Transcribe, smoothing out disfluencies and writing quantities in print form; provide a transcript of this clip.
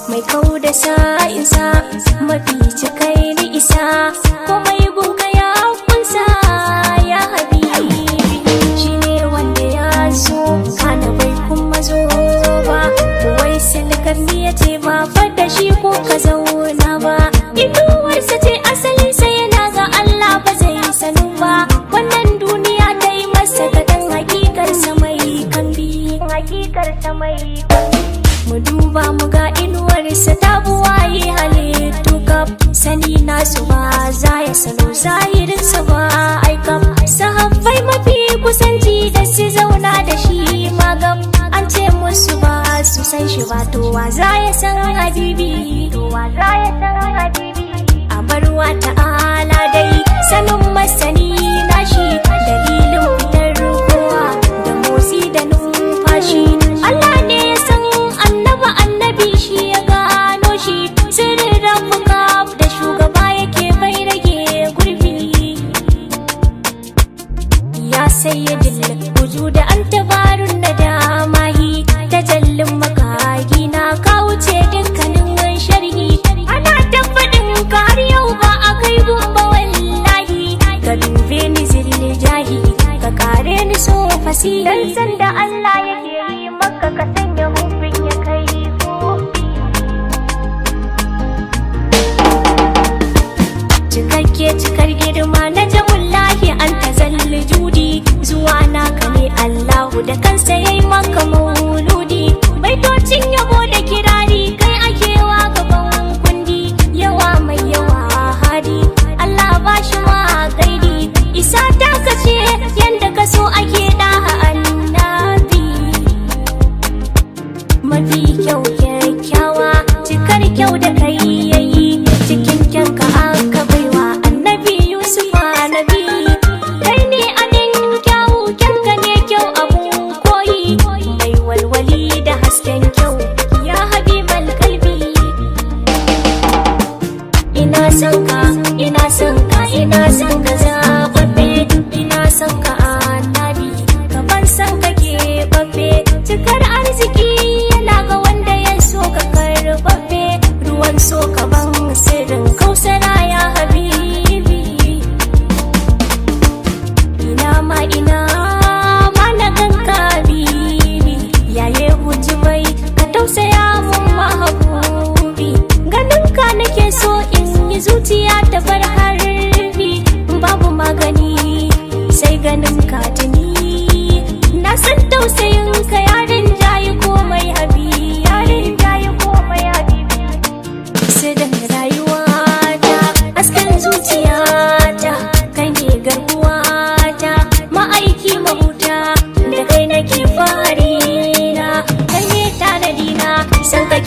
Mai kau da sa'insa, mafi cikai ni isa, komai gunka ya kunsa ya habibi. Shi ne wanda ya so, kana bai kuma zo ba, wai silkar ni ya ce ba fadda shi ko ka zauna ba. Inuwarsa ce asalinsa yana ga Allah ba zai sanu ba, wannan duniya ta yi masa kaɗan hakikarsa mai kambi. Hakikarsa mai mu duba mu ga inuwarsa ta buwaye halittu kaf, sani nasu ba za ya sano zahirinsa ba aikam. Sahabbai mafi kusanci da su zauna da shi magam, an ce musu ba su san shi ba, to wa za ya san habibi? To wa za ya san habibi? A barwa ta'ala dai sanin masani nashi, dalilin fitar kowa da motsi da numfashi. Allah ne ya san annaba, annabi shi ya gano shi, sirrin rabuka da shugaba yake bai rage gurbi. Ya sayyadil wujuda an tabarun na damahi, tajallin makagi na ka wuce dukkanin sharhi. Ana tabbatin ka har yau ba a kai gumba wallahi, ka dube ni zilli jahi, ka kare ni so fasihi. Dan sanda Allah yake yi maka ka sanya hufin ya kai hufi. Cikakke cikar girma na jamullahi an tazalli judi, zuwa naka ne Allahu da kansa yayi maka mauludi. Baitocin yabo da kirari kai ake wa gaban kundi, yawa mai yawa hadi Allah ba shi ma kaidi. Isa ta kace yanda ka so ake da annabi, mafi kyau kyakkyawa cikar kyau da kai yayi, cikin kyanka aka baiwa annabi Yusuf annabi. Kai ne abin kyau, kyanka ne kyau abun koyi, mai walwali da hasken kyau ya habibal kalbi. Ina son ka, ina son ka, ina son ka zaɓaɓɓe, ina son ka annabi, gaban son ka keɓaɓɓe. Cikar arziki yana ga wanda ya so ka karɓaɓɓe, ruwan so ka ban sirrin kausara ya habibi. Ina ma ina ma na ganka habibi, yaye hujumai ka tausaya mun mahabubi. Ganin ka nake so in yi zuciya ta bar harbi, babu magani sai ganin ka tuni. Na san tausayin ka yarin jayi komai habi, yarin jayi komai habibi. Sidan rayuwata, hasken zuciyata, kai ne garkuwata, ma'aiki mahuta, da kai nake farina, kai ne tanadina, san ka.